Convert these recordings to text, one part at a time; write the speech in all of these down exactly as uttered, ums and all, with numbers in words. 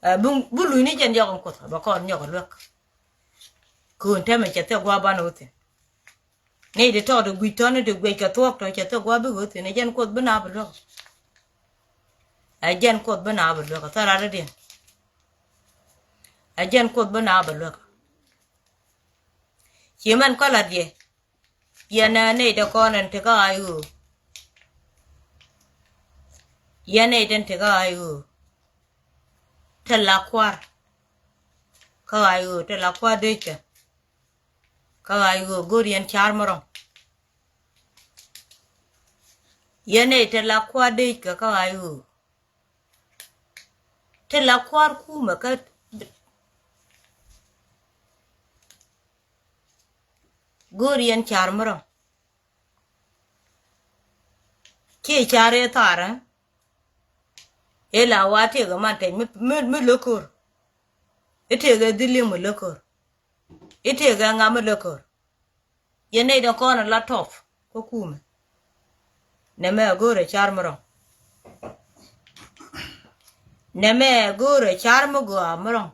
Ɛ, bi, bi luny ni jɛn yɔk in Kuoth bɛ kɔn nyɔk ɛ luäk. Köön tɛmɛ cɛ thil gua̱a̱ ban ɣöö thi̱n. Ni di tɔɔt ɛ guic tɔ̱ni di guic kɛ thuɔ̱k tɔ cɛ thil gua̱a̱ bi ɣöö thi̱n. Ɛ jɛn Kuoth bi naap ɛ luäk. Ɛ jɛn Kuoth bi naap ɛ luäk. Ɛ thil rat rɔ̱diɛn. Ɛ jɛn Kuoth bi naap ɛ luäk. Ci mɛn kɔlä diɛ. Yɛn ɛ nɛy te kɔn ɛn te kä ɣa̱c ɣöö. Yɛn nɛy te ti kä ɣa̱c ɣöö. Te la kua̱r. Kä ɣa̱c ɣöö te la kua̱r dee cɛ. Kä ɣa̱c ɣöö go̱r yɛn ca̱r mi rɔ̱ŋ. Yɛn nɛy te la kua̱r dee cɛ kä ɣa̱c ɣöö. Te la kua̱r kumɛ kä. Go̱o̱r yɛn ca̱r mi rɔ̱ŋ. Ci ca̱r i̱ thaarä. I̱ la wa tëëkɛ man tɛc mi, mi, mi lo̱k ko̱r. I̱ tëëkɛ dhil li̱eŋ mi lo̱k ko̱r. I̱ tëëkɛ ŋa mi lo̱k ko̱r. Yɛn nɛy dɔ̱ŋ kɔn in la tɔp kä kumɛ. Nɛmɛ go̱o̱rɛ ca̱r mi rɔ̱ŋ. Nɛmɛ go̱o̱rɛ ca̱r mi gɔaa mi rɔ̱ŋ.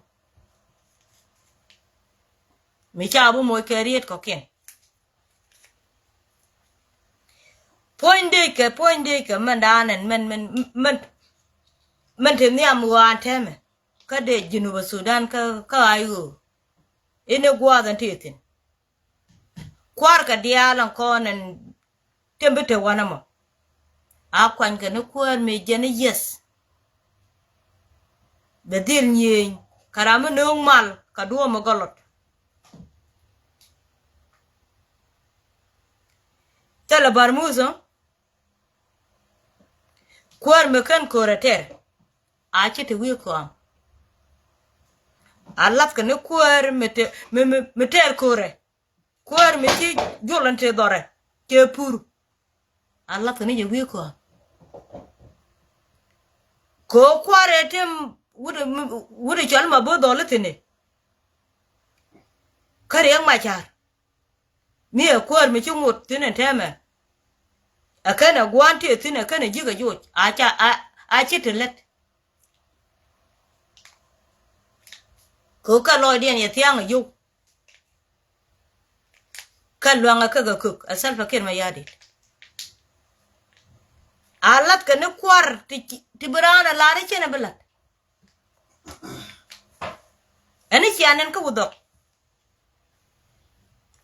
Mi ca bi moc kɛ riet kɔ̱kiɛn. Puɔ̱ny dee kɛ, puɔ̱ny dee kɛ mɛn daanɛn mɛn, mɛn, mɛn, mɛn te nhiam ɣɔaa tɛmɛ. Kä dee Jinub Sudan kä, kä ɣa̱c ɣöö. Ini gua̱a̱th ɛn ti thi̱n. Kua̱r kɛ diaal ɛn kɔn ɛn tëmbi te wanɛ mɔ. A kuany kɛ ni kuäär mëë jɛn i̱ yɛth. Bɛ dhil nyiëëny kɛ ram mi nööŋ mal kɛ duɔ̱ɔ̱p mi gɔlɔt. Thilɛ Barmuth ɔ. Kuäär mi kän ko̱rɛ tɛr. A ci te wi̱i̱ kɔam. A lath kɛ ni kuäär mi te, mi, mi, mi tɛr ko̱rɛ. Kuäär mi ci jol ɛn te dhɔrɛ cɛ pur. A lath kɛ ni jɛ wi̱i̱ kɔam. Kɛ ɣöö kuäär ɛ tem wut, wut cɔl ma bo̱o̱th dhɔl i̱ thi̱n i̱. Kä Riɛk Macar. Mi ɛ kuäär mi ci ŋot thi̱n ɛn tɛmɛ. Ɛ kɛn ɛ gua̱a̱n ti thi̱n ɛ kɛn ɛ ji̱k ɛ joc a ca a, a ci te lät. Kɛ ɣöö kɛ lɔcdiɛn yɛ thia̱a̱ŋ ɛ yio̱w. Kä luaŋɛ kä kɛ kök ɛ Salva Kiir Mayardit. A lath kɛ ni kua̱r ti, ti bi raan ɛ lar i̱ cɛn ɛ bi la̱t. Ɛn i̱ cia nɛn kä Wudhɔk.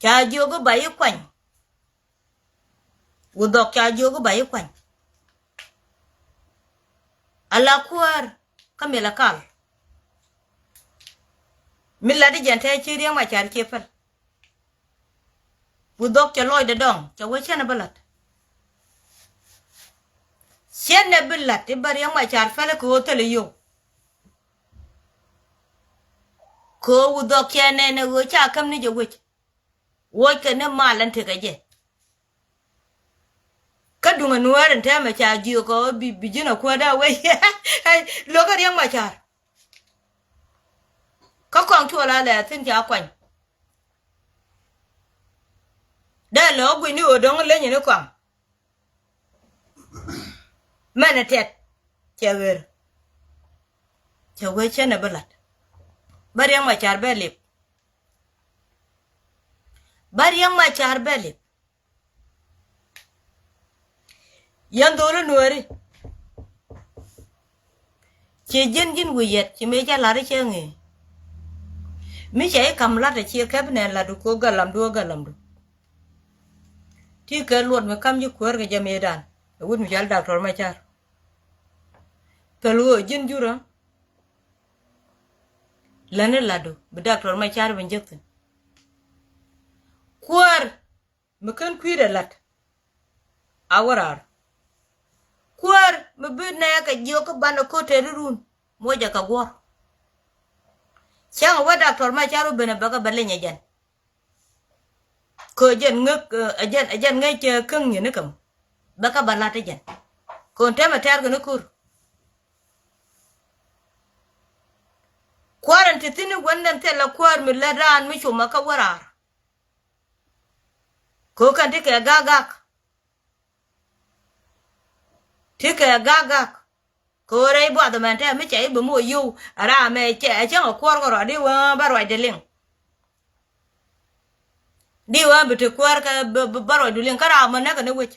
Ca jiök i̱ ba i̱ kuany. Wudhɔk ca jiök i̱ ba i̱ kuany. Ala kuäär kä Malakal. Mi lat i̱ jɛn te ci Riɛk Macar ci päl. Wudhɔk cɛ lɔcdɛ dɔ̱ŋ cɛ wee cɛn ɛ bi la̱t. Cɛn ɛ bi la̱t i̱ bä Riɛk Macar pälɛ kɛ ɣöö thilɛ yio̱w. Kɛ ɣöö Wudhɔk cɛ nɛn ɛ ɣöö ca käm ni jɛ wec. Wuɔckɛ ni mal ɛn tekɛ jɛ. Kä duŋ ɛ Nuäär ɛn tɛmɛ ca jiök ɔ bi, bi ji̱n ɛ kuäär da wec. Lo̱kä Riɛk Macar. Kä kɔaŋ cuɔl a lɛ thi̱n ca kuany. Dee lɛ ɣä gui̱ni ɣöö dɔ̱ŋ leny ni kɔaŋ. Mɛn ɛ tɛt cɛ ɣer. Cɛ wee cɛn ɛ bi la̱t. Bä Riɛk Macar bɛ lip. Bä Riɛk Macar bɛ lip. Yɛn dho̱o̱l i̱ Nuääri. Ci ji̱n ji̱n wi̱i̱ yɛt ci mëë cɛ la̱t i̱ cɛ ŋee. Mi cɛ i̱ ka̱m la̱t ɛ ciɛ kɛp nɛn la̱tdu ko̱ galamdu ɛ galamdu. Ti kɛ luɔt mi ka̱m ji̱ kuäär kɛ jɛ mëëdan ɛ wut mi cɔal Doctor Macar. Päl ɣöö ji̱n jurä. Lätni la̱tdu bi Doctor Macar bi jek thi̱n. Kuäär mi ken kui̱dɛ la̱t. A wä raar. Kuäär mi bi nɛɛkɛ jiök kä banɛ ko̱t tɛt irun muɔcɛ kɛ guɔ̱r. Cäŋ wä Doctor Macar wä ben ɛ bäkä bä leny ɛ jɛn. Kɛ jɛn ŋäk ɛ jɛn, ɛ jɛn ŋäc cɛ käŋ nyin ikäm. Bäkä bä la̱t ɛ jɛn. Kɔn tɛmɛ tɛ̈r kɛ ni ko̱r. Kuäär ɛn ti thi̱n i̱ wän nɛn thilɛ kuäär mi lät raan mi cumä kä wä raar. Kɛ kɛn ti kɛ gak gak. Ti kɛ gak gak. Kɛ ɣöö rɛy buath ɛmɛn tɛmɛ mi cɛ i̱ bi moc yio̱w a ram ɛ cɛ ɛ cäŋ ɛ kuɔr kɛ rɔ di wä bä ruacdɛ liŋ. Di wä bi te kuäär kɛ bä- bä- bä ruacdu liŋ kä ram mɔ näkɛ ni wec.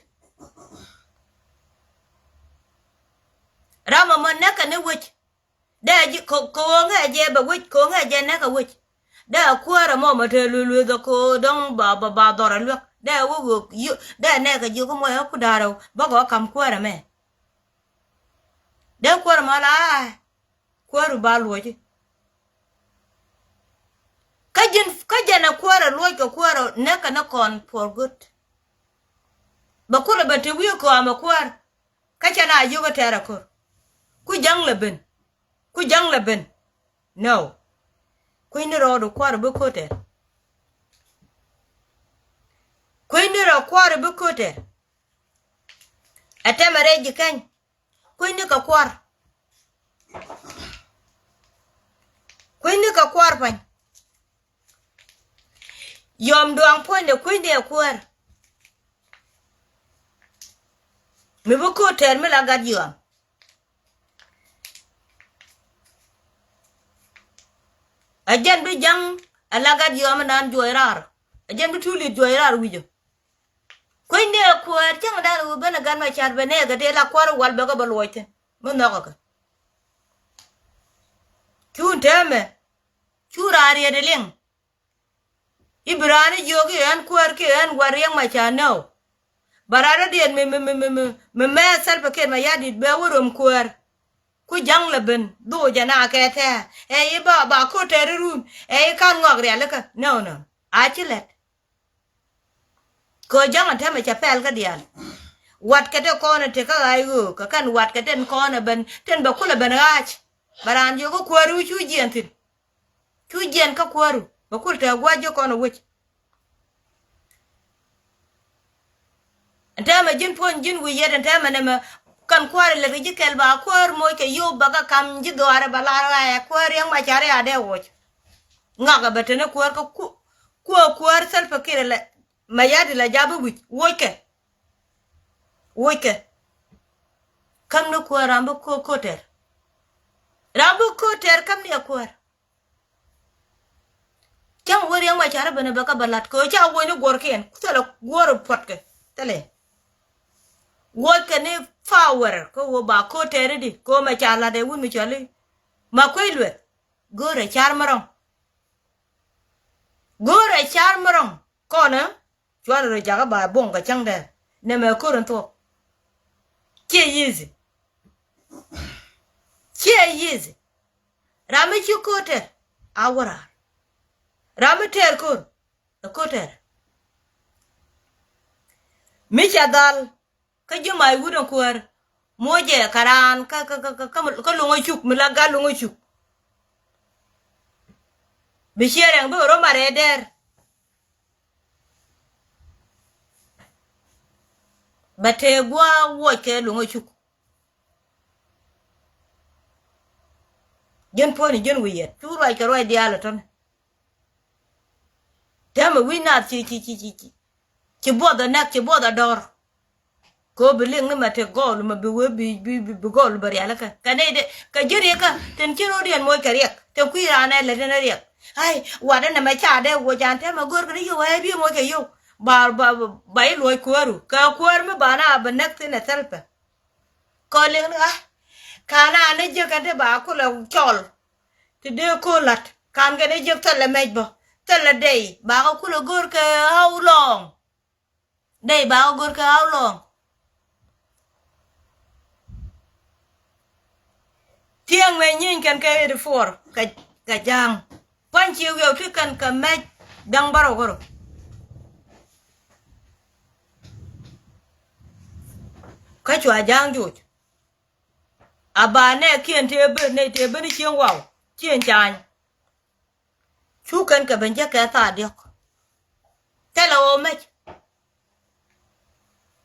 Ram mɔ näkɛ ni wec. Dee ji̱ kɛ- kɛ ɣöö ŋɛ jɛ bɛ wec kɛ ɣöö ŋɛ jɛ näkɛ wec. Dee kuäär ɛmɔ mɔ te lueth lueth kɛ ɣöö dɔ̱ŋ ba ba ba dhɔr ɛ luäk dee wä ɣöö yio̱ dee nɛɛkɛ ji̱ kä muɔc ɛ ku da̱rɛ bä gɔɔ ka̱m kuäär ɛmɛ. Dee kuäär ɛmɔ la aa kuäär ba luɔc i̱. Kä ji̱n kä jɛn ɛ kuäär ɛ luɔc kɛ kuäär ɛ näkɛ ni kɔn for good. Bɛ kulɛ bɛ te wi̱i̱ kɔam ɛ kuäär. Kä cɛ na yio̱k ɛ tɛɛr ɛ ko̱r. Ku ja̱ŋ lɛ ben. Ku ja̱ŋ lɛ ben. No. Kui̱ni rɔɔdu kuäär bi ko̱tɛr. Kui̱ni rɔ kuäär bi ko̱tɛr. Ɛ tɛmɛ rɛy ji̱ kɛny. Kui̱ni kɛ kuäär. Kui̱ni kɛ kuäär pa̱ny. Yɔm duaŋ puɔ̱nydɛ kui̱ni ɛ kuäär. Mi bi ko̱o̱t tɛɛr mi la gat yɔam. Ɛ jɛn bi ja̱ŋ ɛ la gat yɔam inan juɔc raar. Ɛ jɛn bi tulit juɔc raar wi̱cä. Kui̱ni ɛ kuäär cäŋ dan wi ben ɛ gat ma car ben ɛ kɛ tëë la kuäär wal bɛ kɛ bä luɔc thi̱n mi nhɔk ɛ kɛ. Cu täämɛ cu raan riet ɛ liŋ. I̱ bi raan i̱ jiök i̱ ɣän kuäär kiɛ ɣän wär riɛk ma ca nääu. Ba raan rɔ̱diɛn mi mi mi mi mi mi mɛɛth Salva Kiir Mayardit bɛ wä röm kuäär. Ku ja̱ŋ lɛ ben dhoc jɛ na kɛ tɛ̱̈ɛ̱̈ ɛ i̱ ba ba ko̱t tɛɛr i̱ run ɛ i̱ ka̱n ŋɔak rialikä nääu nä a ci lɛt. Kɛ ja̱ŋ ɛ tɛmɛ cɛ pɛl kä diaal. Watkɛ te kɔn ɛ tekä ɣa̱c ɣöö kɛ kɛn watkɛ ten kɔn ɛ ben ten bɛ kulɛ ben ɣa̱c. Bɛ raan jiök kä kuääru cu jiɛn thi̱n. Cu jiɛn kä kuääru bɛ kul tɛɛ gua̱c jiök kɔn ɛ wec. Ɛn tɛmɛ ji̱n puɔ̱ny ji̱n wi̱i̱ yɛt ɛn tɛmɛ nɛmɛ kɛn kuäär ɛ lɛt kɛ ji̱ kɛl ba kuäär moc kɛ yio̱w bɛ kɛ ka̱m ji̱ dhɔaarɛ bɛ lar ɣa̱c ɛ kuäär riɛŋ ma ca̱r ɛ adɛ woc. Ŋakɛ bɛ teni kuäär kä ku kuäär kuäär Salva Kiir lɛ Mayardit la ja̱ bi wi̱c wockɛ. Wockɛ. Käm ni kuäär ram bi ko̱o̱t ko̱o̱t tɛr. Ram bi ko̱o̱t tɛr käm ni ɛ kuäär. Cäŋ wä riɛŋ ma ca̱r ben ɛ bɛ kä bɛ la̱t kɛ ɣöö ca woc ni guɔ̱rkiɛn ku thilɛ guɔ̱r puɔ̱tkɛ thilɛ. Wockɛ ni power kä ɣöö ba ko̱o̱t tɛr i̱di kɛ ɣöö mɛ ca la̱t ɛ wut mi cɔl i̱ ma kuec lueth. Go̱o̱rɛ car mi rɔ̱ŋ. Go̱o̱rɛ car mi rɔ̱ŋ kɔnɛ. Cuarɛ rɔ jakä ba bo̱ŋ kɛ cäŋdɛ nɛmɛ ko̱r in thuɔ̱k. Ciɛ easy. Ciɛ easy. Ram mi ci ko̱r tɛr a wä raar. Ram mi tɛr ko̱r ɛ ko̱r tɛr. Mi ca dhal. Kä ji̱ mac wut ɛn kuäär muɔcɛ kɛ raan kä kä kä kä kä luŋä cuk mi la gat luŋä cuk. Bi ciɛ rɛŋ bikɛ rɔ mat rɛɛ dɛɛr. Bɛ tëë gua̱a̱ wuɔc kɛ luŋä cuk. Ji̱n puɔ̱ni ji̱n wi̱i̱ yɛt cu ruac kɛ ruac diaal ɛ tɔ̱ni. Täämɛ wi̱c naath ci ci ci ci ci ci buɔth ɛ nɛk ci buɔth ɛ dɔ̱r. Kɛ ɣöö bi liŋ ni mɛ te gɔɔl mɛ bi wee bi bi bi gɔɔl bɛ rialikä kɛ nɛy de kɛ ji̱ riɛkä tin ci ro̱diɛn moc kɛ riɛk tin kui̱ raan ɛ lät in riɛk. Ai wat in ɛmɛ ca dee woc an tɛmɛ go̱o̱rkɛ ni yio̱w ɛ bi moc kɛ yio̱w. Ba ba ba i̱ luɔc kuääru kɛ kuäär mi ba na bɛ näk thin ɛ thɛl pɛ. Kɔ liŋ ni ɣa̱ ka̱n an ni jiäk kɛn ti ba kulɛ cɔl. Ti dee ko̱o̱l la̱t ka̱n kɛn ni jiäk thilɛ mɛc bä thilɛ dey ba kɛ kulɛ go̱o̱rkɛ how long. Dey ba wä go̱r kɛ how long. Thiäŋ mɛ nyieeny kɛn kɛ eighty four kɛ kɛ ja̱a̱ŋ. Pua̱ny ci wiɛw ti kɛn kɛ mɛc da̱ŋ bärɔw kärɔw. Kä cua ja̱a̱ŋ joc. A ba nɛ kiɛn tëë ben nɛ tëë ben cieŋ waw cieŋ ca̱a̱ny. Cu kɛn kɛ ben jek kɛ thaa diɔ̱k. Thilɛ ɣöö mec.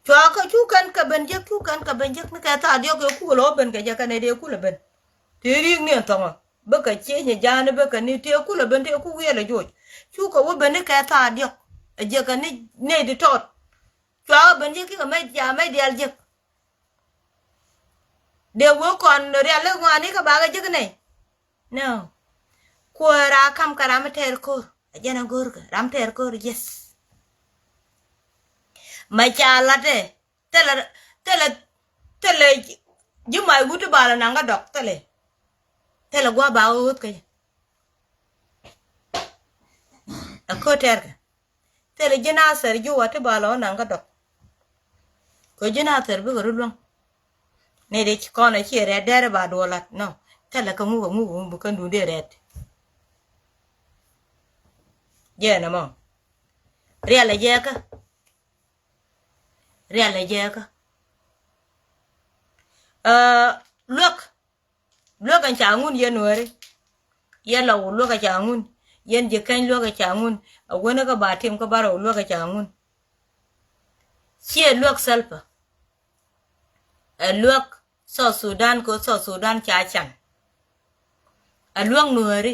Cua kä cu kɛn kɛ ben jek cu kɛn kɛ ben jek ni kɛ thaa diɔ̱k kɛ kukɛ lɔ ben kɛ jɛ kɛn ɛ dee kulɛ ben. Tëë ri̱i̱k ni ɛn thɔŋɔ bä kɛ ciec ni ja̱a̱ni bä kɛ ni tëë kulɛ ben tëë kuk wiɛl ɛ joc. Cu kɛ wä ben ni kɛ thaa diɔ̱k ɛ jek kɛ ni nɛy di tɔɔt. Cua kɛ ben jek kikɛ mec ca mec diaal jek. Dee wä kɔn rial i̱ ŋɔani kä bakɛ ji̱k nɛy. No. Kuäär a kam kä ram mi tɛɛr ko̱r. A jɛn a go̱r kä ram tɛɛr ko̱r, yes. Ma ca latɛ. Thilɛ, thilɛ, thilɛ ji̱ mac wut ti bal anaŋ kä dɔk, thilɛ. Thilɛ gua̱a̱ ba ɣööth kä jɛ. A ko̱ tɛɛr kɛ. Thilɛ ji̱ Nathɛr ji̱ wa ti bal anaŋ kä dɔk. Kɛ ji̱ Nathɛr bikɛ rut luäŋ. Ni di kɔn a ciɛ rɛɛt dɛrɛ ba duɔlat. No. Thilɛ kä ŋuk a ŋuk a ŋuk bi kä dun dee rɛɛt. Jɛ nɛ mɔ. Rial a jɛ kä. Rial ɛ jɛ kä. Ɛ, luäk, luäk ɛn ca ŋun yɛn Nuääri. Yɛn la wä luäk ɛ ca ŋun. Yɛn ji̱ keny luäk ɛ ca ŋun. Ɛ wen kä ba tim kä ba rɛw luäk ɛ ca ŋun. Ciɛ luäk Salva. Ɛ luäk South Sudan kɛ South Sudan ca can. Ɛ luäk Nuääri.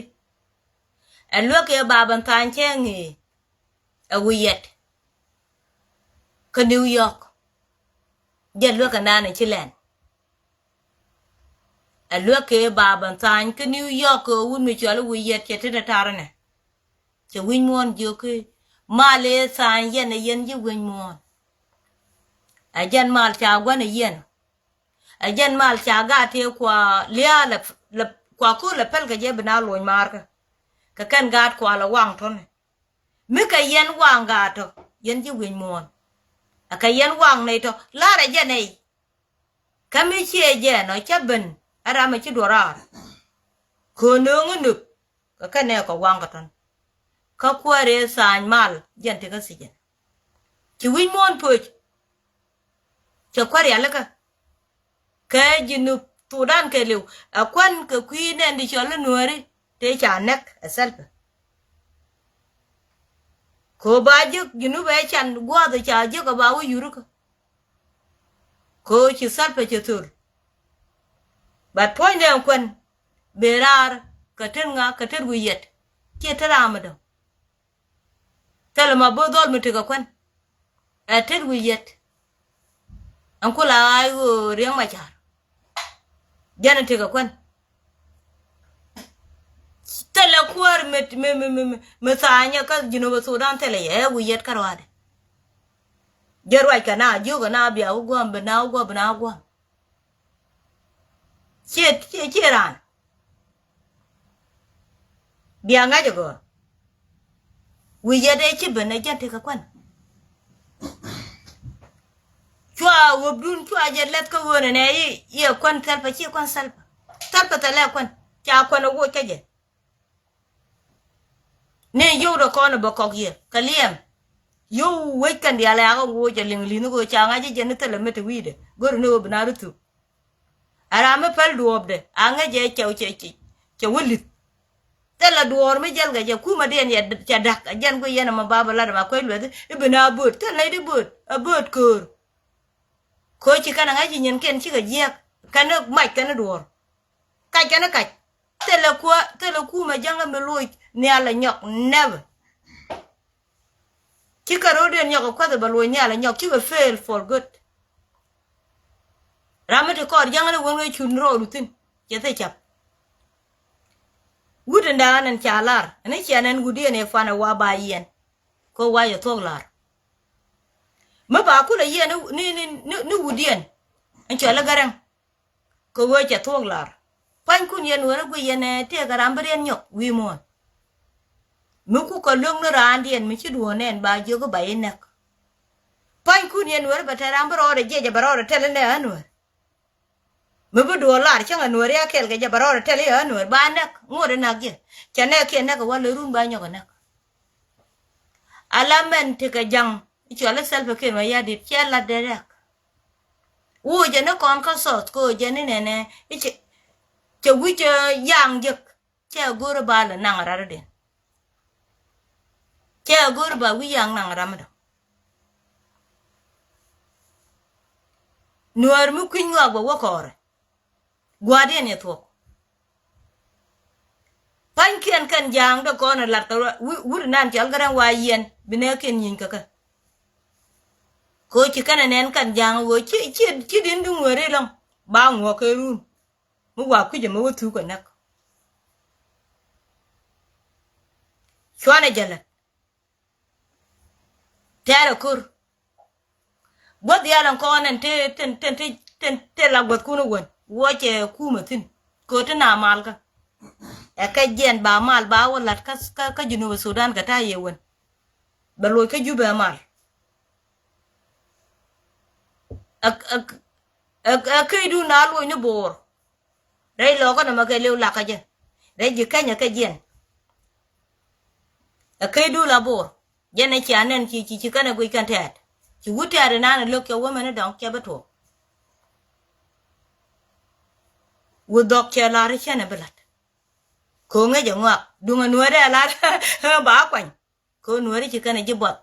Ɛ luäk kɛ ba ben tha̱a̱ŋ cɛ ŋi̱i̱. Ɛ wi̱i̱ yɛt kä New York. Jɛ luäk kɛ naan ɛ ci lɛn. Ɛ luäk kɛ ba ben tha̱a̱ŋ kä New York kɛ wut mi cɔal i̱ wi̱i̱ yɛt cɛ ti dee tar inɛ. Cɛ wi̱c muɔ̱ɔ̱n jiök i̱ mal ëë tha̱a̱ŋ yɛn ɛ yɛn ji̱ wi̱c muɔ̱ɔ̱n. Ɛ jɛn mal ca gua̱n ɛ yɛn. Ɛ jɛn mal ca gaat tëë kua lia̱a̱ lɛ, lɛ, kua ko̱r lɛ pɛl kɛ jɛ bi na luɔ̱ny maarkä. Kɛ kɛn gaat kua lɛ waŋ tɔ̱ni. Mi kɛ yɛn waŋ gaat tɔ, yɛn ji̱ wi̱c muɔ̱ɔ̱n. Ɛ kɛ yɛn waŋ nɛy tɔ, la̱rɛ jɛ nɛy. Kä mi ciɛ jɛn ɔ cä ben, ɛ ram ɛ ci duɔ̱raar. Kɛ nööŋ inöp, kɛ kɛn nɛ kɛ waŋ kɛ tɔ̱n. Kä kuäär ëë tha̱a̱ny mal, jɛn ti kä thi̱cɛn. Ci wi̱c muɔ̱ɔ̱n pöc. Cɛ kuäär rialikä. Kɛ Junub Thudan kɛɛliw. Ɛ kuän kɛ kui̱ nɛn di cɔl i̱ Nuääri. Tëë ca nɛk ɛ Salva. Kɛ ɣöö ba ji̱k Junub ɛ can gua̱a̱th ɛ ca ji̱k ɛ ba wä yurikä. Kɛ ɣöö ci Salva cɛ thöl. But puɔ̱nydɛ ɛn kuän. Bee raar kɛ tet ŋa kɛ tet wi̱i̱ yɛt. Ciɛ tet ram mi dɔ̱ŋ. Thilɛ ma bo̱o̱th dhɔl mi tekɛ kuän. Ɛ tet wi̱i̱ yɛt. Ɛn ku la ɣaac ɣöö Riɛk Macar. Jɛn ɛ tekɛ kuän. Thilɛ kuäär mi, mi, mi, mi, mi, mi tha̱a̱nyɛ kä Junub Thudan thilɛ yɛ, ɛ wi̱i̱ yɛt kä ruaadɛ. Jɛ ruac kɛ na jiök kɛ na bia wä gua̱a̱m, bi na wä gua̱a̱m, bi na wä gua̱a̱m. Ciɛ, ciɛ, ciɛ raan. Bia ŋa̱c ɛ gɔ̱r. Wi̱i̱ yɛ dee ci ben ɛ jɛn tekɛ kuän. Cua ɣöpdun cua jɛ lɛth kä ɣöönɛ nɛ i̱, i̱ ɛ kuän Salva, ciɛ kuän Salva. Salva thilɛ kuän. Ca kuän ɛ woc kä jɛ. Ni yio̱w dee kɔn ɛ bä kɔk yɛ kɛ liɛm. Yio̱w wec kɛn diaal ɛ akä woc ɛ liŋ li̱nh ɣöö ca ŋa̱c ɛ jɛ ni thilɛ mi te wi̱i̱dɛ. Go̱ri ni ɣöö bi na ri thuk. A ram mi päl duɔɔpdɛ a ŋäc ɛ cɛ, cɛ, cɛ, cɛ wä li̱th. Thilɛ duɔɔr mi jäl kɛ jɛ kumä diɛn yɛ cɛ da̱k. A jɛn guiy yɛn ɛmɔ ba bä lat ɛmɛ a kuec luɛth i̱ bi na bööt. Thilɛ nɛy di bööt, a bööt köör. Köö ci kɛn a ŋäc ci nyin kɛn cikɛ jiɛk. Kɛn mac kɛn duɔɔr. Kac kɛn kac. Thilɛ kuä, thilɛ kumä jäŋä mi loc nhial a nyɔk, never. Cikɛ ro̱diɛn nyɔk a kuäth a bɛ loc nhial a nyɔk, cikɛ fail for good. Ram mi ti kɔɔr jäŋä ni wän wee cun ro̱o̱du thi̱n. Cɛ thil cap. Wut in da̱a̱n in ca lar. Ɛn i̱ ciɛ nɛn wutdiɛn ëë fan ɛ wa ba yiɛn. Kɛ wa yɛ thuɔ̱k lar. Mi ba kulɛ yiɛn ni, ni, ni, ni, ni wutdiɛn. Ɛn cɔl i̱ Gäräŋ. Kɛ ɣöö cɛ thuɔ̱k lar. Pua̱nykun yɛn wärä guic yɛn ɛ tëëkɛ ram bi riɛn nyɔk wi̱i̱ muɔ̱ɔ̱n. Mi kukɛ lo̱k ni raandiɛn mi ci duɔ̱ɔ̱r nɛn ba jiök i̱ ba i̱ näk. Pua̱nykun yɛn wärä bɛ te ram bi rɔɔdɛ jiɛc ɛ bɛ rɔɔdɛ tɛl inɛ ɣän wär. Mi bi duɔ̱ɔ̱r lar cäŋ ɛ nuääri a kɛl kɛ jɛ bɛ rɔɔdɛ tɛl i̱ ɣän wär ba näk ŋuɔ̱t i̱ näk jiɛ. Cɛ nɛɛkiɛn näk ɛ wä lɛ run ba nyɔk ɛ näk. Ala mɛn tekɛ ja̱ŋ i̱ cɔal i̱ Salva Kiir Mayardit cɛ lat dee rɛk. Wuɔ jɛ ni kɔn kä South kɛ ɣöö jɛ ni nɛnɛ i̱ cɛ, cɛ wi̱c cɛ yaŋ jek. Cɛ go̱o̱r ba lɛ naŋ ram dɔ̱diɛn. Cɛ go̱o̱r ba wi̱c yaŋ naŋ ram dɔ̱. Nuäär mi kui̱ny ŋɔak bɛ wä kɔɔrɛ. Gua̱a̱rdiɛn yɛ thuɔ̱k. Pa̱nykiɛn kɛn ja̱a̱ŋ dee kɔn ɛ lat kɛ wut inan cɔal Gäräŋ wa yiɛn bi nɛɛkiɛn nyieny kɛ kɛ. Kɛ ɣöö ci kɛn ɛ nɛn kɛn ja̱a̱ŋ ɣöö ci, ci, ci di̱n duŋ weri lɔ̱ŋ. ba ŋuɔk kɛ run. Mi wa kui̱cɛ mi wä thuk kɛ näk. Cuanɛ jɛ lät. Tɛɛrɛ ko̱r. Guäth diaal ɛn kɔn ɛn te, te, te, te, te, te la guäthkun ɛ wän. Wuɔcɛ kumɛ thi̱n. Kööt ti na malkä. Ɛ kɛ jiɛn ba mal ba wä la̱t kä, kä, kä Junub Sudan kɛ ta̱a̱ yɛ wän. Bɛ loc kä Jubɛ mal. Ɛ, ɛ, ɛ, ɛ, këcdun na luɔc ni Bo̱o̱r. Rɛy lɔkä nɔmɔ kɛ liw lakä jɛ. Rɛy ji̱ Kenya kɛ jiɛn. Ɛ këcdu la Bo̱o̱r. Jɛn ɛ cia nɛn ci, ci, ci kɛn ɛ guic kɛn tɛɛt. Ci wut tɛɛt inan ɛ lo̱k cɛ wämɛn idɔŋ cɛ bi tuɔɔk. Wut dhɔk cɛ lar icɛn ɛ bi la̱t. Ko̱ŋ ɛ jɛ ŋɔak duŋ ɛ nuäärɛ ɛ lar ba kuany. Kɛ ɣöö nuääri ci kɛn ɛ ji̱ buɔth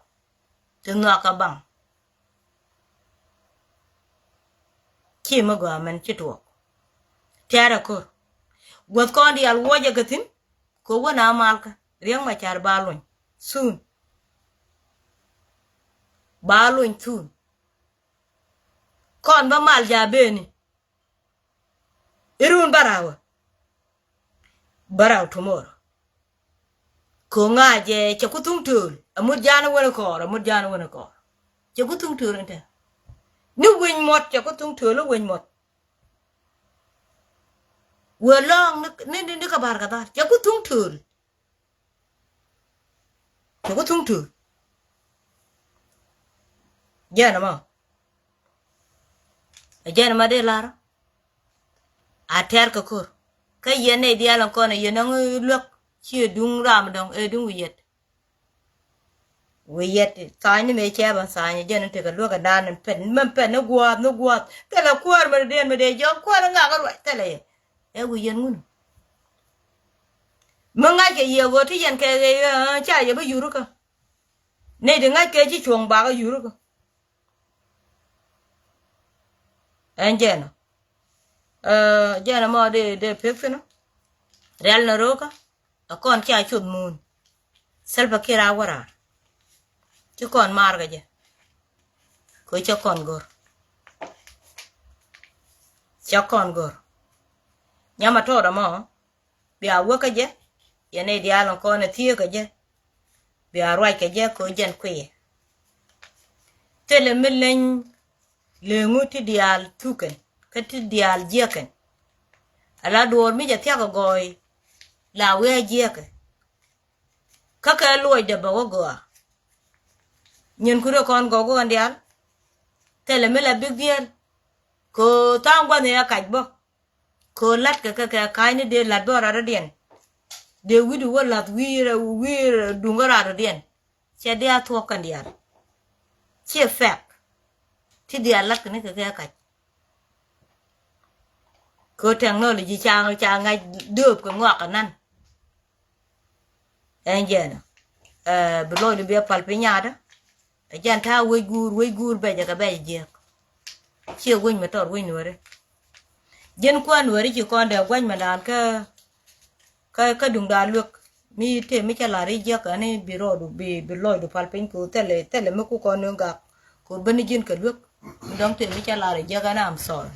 ti nhɔakä baŋ. Ci mi gɔaa mɛn ci tuɔɔk. Tɛ̈rɛ ko̱r. Guäth kɔn diaal wuɔcɛ kɛ thi̱n kɛ ɣöö wä na malkä Riek Machar ba luny. Thun. Ba luny thun. Kɔn bä mal ja̱ beni. Irun bä ra̱wä. Bä ra̱w tomorrow. Ko̱ŋa jɛ cɛ ku thuŋ tööl. Amut ja̱a̱n wän kɔɔr, amut ja̱a̱n wän kɔɔr. Cɛ ku thuŋ tööl in te. Ni winy muɔt, cɛ ku thuŋ tööl i̱ winy muɔt. Wee lɔ̱ɔ̱ŋ ni, ni, ni, ni kä bar kɛ dhar. Cɛ ku thuŋ tööl. Cɛ ku thuŋ tööl. Jɛn ɛmɔ. Ɛ jɛn ɛmɔ dee lar. A tɛr kɛ ko̱r. Kä yɛn nɛy diaal in kɔn ɛ yɛn ɛŋ luäk. Ci ɛ duŋ ram dɔ̱ŋ, ɛ duŋ wi̱i̱ yɛt. Wi̱i̱ yɛt tha̱a̱ny ni mëë cɛ bä tha̱a̱ny ɛ jɛn in tekɛ luäk ɛ daan in pɛn. Mɛn pɛn ni gua̱a̱th, ni gua̱a̱th. Thilɛ kuäär mɛ dee, mɛ dee jɔk kuäär in ŋak in ruac thilɛ yɛ. Ɛ wi̱i̱ yɛn ŋun. Mi ŋa̱ckɛ yɛ ɣöö ti yɛn kɛ ɣɛy, ɛ, ca yɛ bi yurikä. Nɛy ti ŋa̱ckɛ ci cuɔ̱ŋ bakä yurikä. Ɛn jɛn ɔ. Ɛ, jɛn ɛmɔ dee, dee pek thi̱n ɔ. Rial ni ro̱o̱kä. Ɛ kɔn ca cuth muun. Salva Kiir a wä raar. Ci kɔn maar kɛ jɛ. Kɛ cɛ kɔn go̱r. Cɛ kɔn go̱r. Nyama tɔɔt ɛmɔ. Bia wä kä jɛ. Yɛn nɛy diaal in kɔn ɛ thieekä jɛ. Bia ruac kɛ jɛ kɛ jɛn kui̱. Thilɛ mi leny leŋu ti diaal thukɛn kä ti diaal jiäkɛn. Ala duɔɔr mi jɛ thia̱k ɛ gɔɔy la wi̱i̱ a jiäkɛ. Kä kɛ luɔcdɛ bɛ wä gɔaa. Nyin kuri kɔn gɔw kɔn diaal. Thilɛ mi la big deal. Kɛ tha̱a̱ŋ gua̱th ni ɛ kac bä. Kɛ la̱t kɛ kɛ kɛ ka̱a̱cni dee la̱t bä rat rɔ̱diɛn. Dee wi̱cdu wä la̱th wi̱i̱ wi̱i̱ duŋ kä rat rɔ̱diɛn. Cɛ dee a thuɔ̱k kɛn diaal. Ciɛ fɛk. Ti diaal la̱t kɛ ni kɛ kɛ kac. Kɛ technology ca, ca ŋa̱c dööp kɛ ŋɔak kɛ nan. Ɛn jɛn ɛ bi lɔcdu bi a pal piny nyaatdä. Ɛ jɛn ta̱a̱ wec guur, wec guur bɛcɛ kɛ bɛcɛ jiääk. Ciɛ wec mi tɔr wec nuɔ̱ɔ̱ri. Ji̱n kuäär nuɔ̱ɔ̱ri ci kɔn dee gua̱c mɛndan kä, kä, kä duŋdan luek. Mi tëë mi cä la̱r i̱ jiäk ɛn i̱ bi rɔɔdu, bi, bi lɔcdu pal piny kɛ ɣöö thilɛ, thilɛ mi ku kɔn nööŋ gak. Kɛ ɣöö ben i̱ ji̱n kɛ luek. Mi dɔ̱ŋ tëë mi cä la̱r i̱ jiäk ɛn, I'm sorry.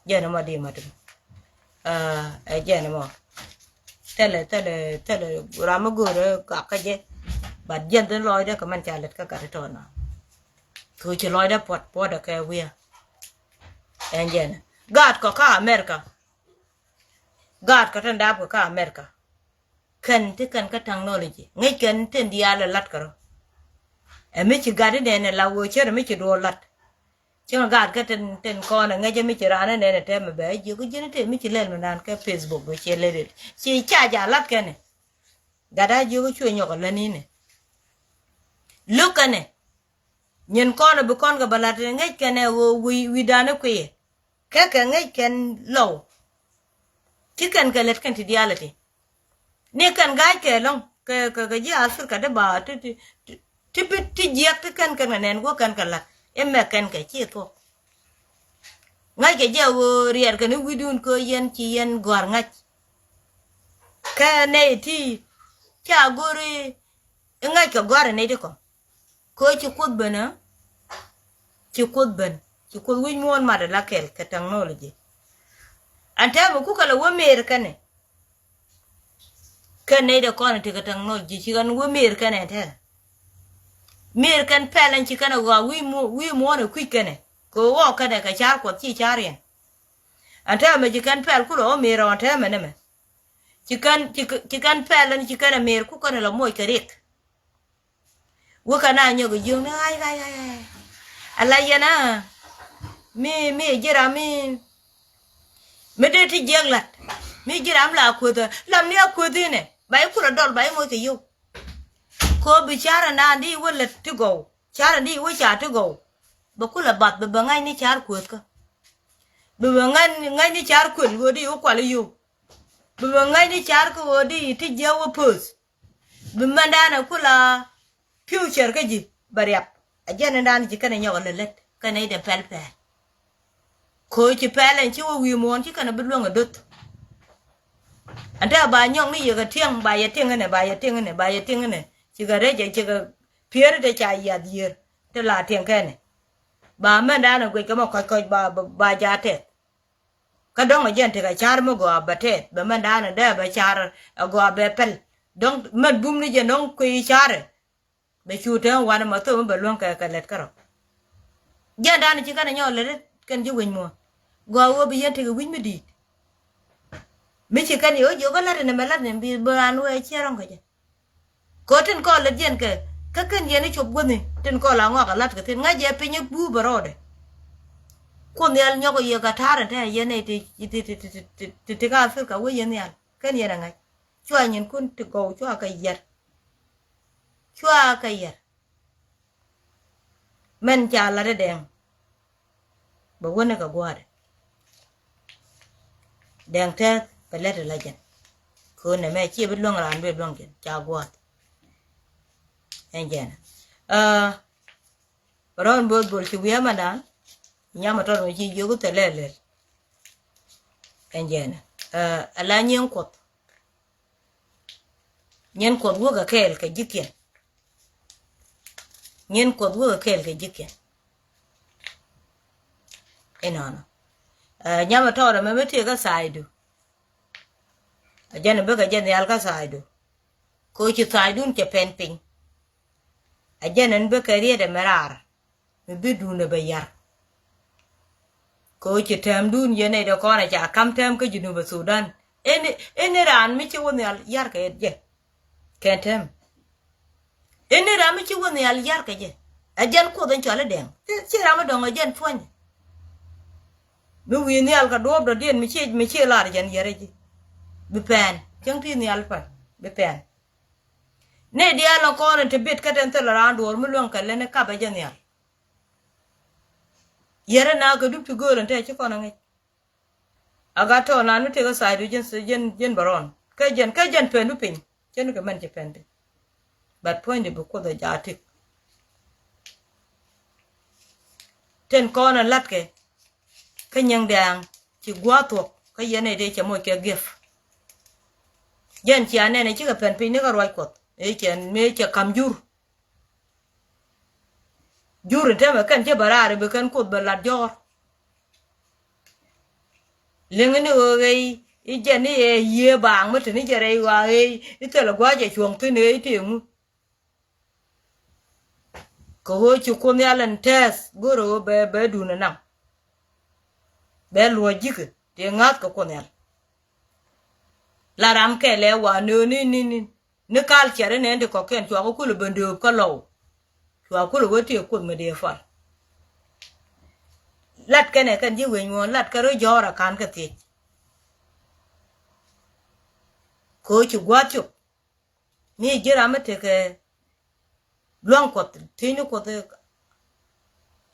Jɛn ɛmɔ di ma tim. Ɛ, ɛ jɛn ɛmɔ. Thilɛ, thilɛ, thilɛ ram mi go̱o̱rɛ gak kä jɛ. But jɛn dhin lɔcdɛ kɛ mɛn ca lɛt kä gat itɔɔna. Kɛ ɣöö ci lɔcdɛ puɔt, puɔtdɛ kɛ wi̱i̱. Ɛn jɛn. Gaat kɔ kä America. Gaat kɔ tin dap kɔ kä America. Kɛn ti kɛn kä technology. Ŋäc kɛn tin diaal ɛ la̱t kɛ rɔ. Ɛ mi ci gat inɛn ɛ la ɣöö cär ɛ mi ci duɔɔr la̱t. Cieŋ gaat kä tin, tin kɔn ɛ ŋäcä mi ci raan ɛ nɛn ɛ tɛmɛ bɛ jiök ji̱n ɛ tëë mi ci lɛl mi naan kä Facebook bɛ ciɛ lɛl. Ci ca ja la̱t kɛnɛ. Gat a jiök cuɛ nyɔk ɛ lät ninɛ. Lo̱k kɛnɛ. Nyin kɔn ɛ bi kɔn kɛ bɛ la̱t ɛ ŋäc kɛnɛ ɣöö wi̱i̱, wi̱i̱dan ɛ kuiɛ. Kɛ kɛ ŋäc kɛn lɔw. Ti kɛn kɛ lät kɛn ti diaal ɛ ti. Ni kɛn ga̱a̱c kɛ lɔ̱ŋ kɛ, kɛ, kɛ ji̱ Africa ti ba ti, ti, ti, ti bi ti jiɛk ti kɛn kɛn kɛ nɛn guɔ kɛn kɛ la̱t. Imɛ kɛn kɛ ci thuɔ̱k. Ŋa̱c kɛ jɛ ɣöö riɛɛr kɛn i̱ wi̱dun kɛ yɛn ci yɛn gɔ̱a̱r ŋa̱c. Kɛ nɛy ti ca go̱ri i̱ ŋa̱c kɛ gɔ̱a̱r ɛ nɛy ti kɔ. Kɛ ɣöö ci Kuoth ben ɛ, ci Kuoth ben, Ti Kuoth wi̱c muɔ̱ɔ̱n mat ala kɛl kɛ technology. Ɛn täämɛ kukɛ lɛ wä mëër kɛnɛ. Kɛn nɛy dee kɔn ti kɛ technology ci kɛn wä mëër kɛnɛ ɛn täämɛ. Mëër kɛn pɛl ɛn ci kɛn ɛ ɣɔaa wi̱i̱ muɔ̱ɔ̱n ɛ kui̱c kɛnɛ. Kɛ ɣɔɔ kɛnɛ kɛ ca̱r Kuɔth ci ca̱r yɛn. Ɛn täämɛ ci kɛn pɛl kulɛ ɣɔɔ mëër ɔ ɛn täämɛ nɛmɛ. Ci kɛn, ci kɛn pɛl ɛn ci kɛn ɛ mëër ku kɛn ɛ lɔ moc kɛ riɛk. Wä kɛ na nyɔk jiökni ɣa̱c ɣa̱c ɣa̱c ɣa̱c. Ala yɛn a mi mi ji̱ ram mi mi dee ti jiɛk lat mi ji̱ ram la kueth ɛ lam ni a kueth inɛ ba i̱ kulɛ dɔl ba i̱ moc kɛ yio̱w. Ko bi ca̱r ɛn daan di i̱ wä lät ti gɔw ca̱r ɛn di i̱ wä ca ti gɔw. Bɛ kulɛ bath bɛ bɛ ŋa̱c ni ca̱r kuethkä. Bɛ bɛ ŋa̱c ni ca̱r kueth ɣöö di i̱ wä kual i̱ yio̱w. Bi bɛ ŋäcni car kä ɣöö di ti jiäk wä pöth. Bi mɛndanɛ kula future kä ji̱ bɛ riap. A jɛn indan ji̱ kɛnɛ nyɔk a lät lät kɛnɛ idɛ pɛl pɛl. Koci pɛl ɛn ci wä wi̱i̱ muɔ̱ɔ̱n ci kɛnɛ bi luäŋ a doth. Ɛn tɛ ba nyɔk ni yɛ kɛ tiɛŋ ba yɛ tiɛŋ inɛ ba yɛ tiɛŋ inɛ ba yɛ tiɛŋ inɛ. Ci kɛ rɛc ɛ ci kɛ pier idɛ ca yiath yiër. Ti la tiɛŋ kɛnɛ ba mɛndanɛ guic kɛ mɔ kɔc kɔc ba ba ja tɛth. Kä dɔ̱ŋ ɛ jɛn tekɛ car mi gɔaa bɛ tɛth bɛ mɛn da̱a̱n ɛ dee bɛ car ɛ gɔaa bɛ pɛl. Dɔ̱ŋ mɛn bum ni jɛn dɔ̱ŋ kui̱ carɛ. Bɛ cu te wan ma thom bɛ luäŋ kɛ kɛ lɛt kärɔ. Jɛn da̱a̱n ci kɛn ɛ nyɔk lɛt kɛn ji̱ wec muɔ̱ɔ̱n. Gɔaa ɣöö bi yɛn tekɛ wi̱c mi di̱i̱t. Mi ci kɛn yɛ ɣöö jiök kä la̱t ɛn ɛmɛ la̱t ɛn bi bɛ raan wee ciɛ rɔ̱ŋ kɛ jɛ. Kɛ tin kɔn lät yɛn kɛ kä kɛn yɛn i̱ cop guäthni tin kɔn la ŋɔak a la̱t kɛ thin ŋa̱c yɛ piny i̱ guur bɛ rɔɔdɛ. Kuoth nhial nyɔk yɛ kɛ ta̱a̱r ɛn tɛ̈ yɛn nɛy ti ti ti ti ti ti ti ka Africa wec yɛn nhial kɛn yɛn a ŋa̱c. Cua nyinkun ti gɔw cua kɛ yɛr. Cua kɛ yɛr. Mɛn ca la̱t ɛ dɛŋ. Bɛ wänɛ kɛ gua̱a̱thdɛ. Dɛŋ tɛth bɛ lät ɛ la jɛn. Köönɛ mɛ ciɛ bi luäŋ raan bi luäŋ jɛn ca gua̱a̱th. Ɛn jɛn. Aa, rɔ̱n bo̱o̱th bol ci wi̱i̱ ɛmɛ da̱a̱n. Nyam ɛ tɔt mɛ ci jiök thilɛ lɛl. Ɛn jɛn. Aa, ala nyieŋ kuɔth. Nyieŋ kuɔth wäk ɛ kɛɛl kɛ ji̱kiɛn. Nyieŋ kuɔth wäk ɛ kɛɛl kɛ ji̱kiɛn. Inɔnɔ. Aa, nyam ɛ tɔɔrɛ mɛ mi tëë kä thaaydu. A jɛn ɛ bikɛ jɛ nhial kä thaaydu. Kɛ ɣöö ci thaaydun cɛ pɛn piny. A jɛn ɛn bikɛ riet ɛmɛ raar. Mi bi duundɛ bɛ yar. Kɛ ɣöö ci tɛmdun yɛn nɛy dee kɔn a ca ka̱m tɛm kä Junub Thudan. Ɛn, ɛn raan mi ci wä nhial yar kɛ jɛ. Kɛn tɛm. Ɛn raan mi ci wä nhial yar kɛ jɛ. Ɛ jɛn kuoth ɛn cɔal i̱ dɛŋ. Ci, ci ram mi dɔ̱ŋ ɛ jɛn puɔ̱ny. Mi wi̱i̱ nhial kɛ duɔ̱ɔ̱p dɔ̱diɛn mi ci, mi ci lar jɛn yɛrɛ ji̱. Bi pɛn. Cäŋ ti nhial pɛn. Bi pɛn. Ni diaal ni kɔn in ti bit kä tin thil raan duɔ̱ɔ̱r mi luäŋ kɛ leni kap ɛ jɛ nhial. Yɛrɛ na kɛ dup ti gööl in te ci kɔn a ŋic. A gat tɔɔnan mi tëë kä thaaydu jɛn, jɛn, jɛn bɛ rɔn. Kä jɛn, kä jɛn pɛn du piny. Cɛn kɛ mɛn ci pɛn piny. But puɔ̱nydu bi kuoth ɛ jaat tik. Tin kɔn in latkɛ. Kä nyieŋ dɛ̈ɛ̈ŋ ci gua̱a̱th thuɔ̱k kä yɛn ɛ dee cɛ moc kɛ gift. Jɛn cia nɛn ɛ cikɛ pɛn piny ni kä ruac kuɔth. Ëë cɛ mëë cɛ ka̱m jur. Jur in tɛmɛ kɛn cä bɛ raar i̱ bi kɛn kuoth bɛ lat jɔɔr. Liŋ ni ɣöö ɣɛy i̱ jɛn ni ɛ yiëë baaŋ mi te ni jɛ rɛy ɣɔaa ɣɛy i̱ thilɛ gua̱a̱c ɛ cuɔ̱ŋ thi̱n ɣɛy tëë ŋu. Kɛ ɣöö ci kuoth nhial ɛn tɛth go̱rɛ ɣöö bɛ, bɛ duun ɛ naŋ. Bɛ luɔ̱c ji̱kɛ tëë ŋa̱th kɛ kuoth nhial. La ram kɛl ɛ wa nööni ni, ni, ni. Ni culture inɛ ti kɔ̱kiɛn cua kɛ kulɛ ben dööp kä lɔw. Cua kulɛ wä tëë kuoth mi dee fal. Lat kɛnɛ kɛn ji̱ wec ŋuɔ̱ɔ̱n lat kɛ rɔ jɔ̱ɔ̱r a ka̱n kɛ thiec. Kɛ ɣöö ci gua̱a̱th cop. Mi ji̱ ram mi tekɛ lua̱ŋ kuɔth thiecni kuɔth.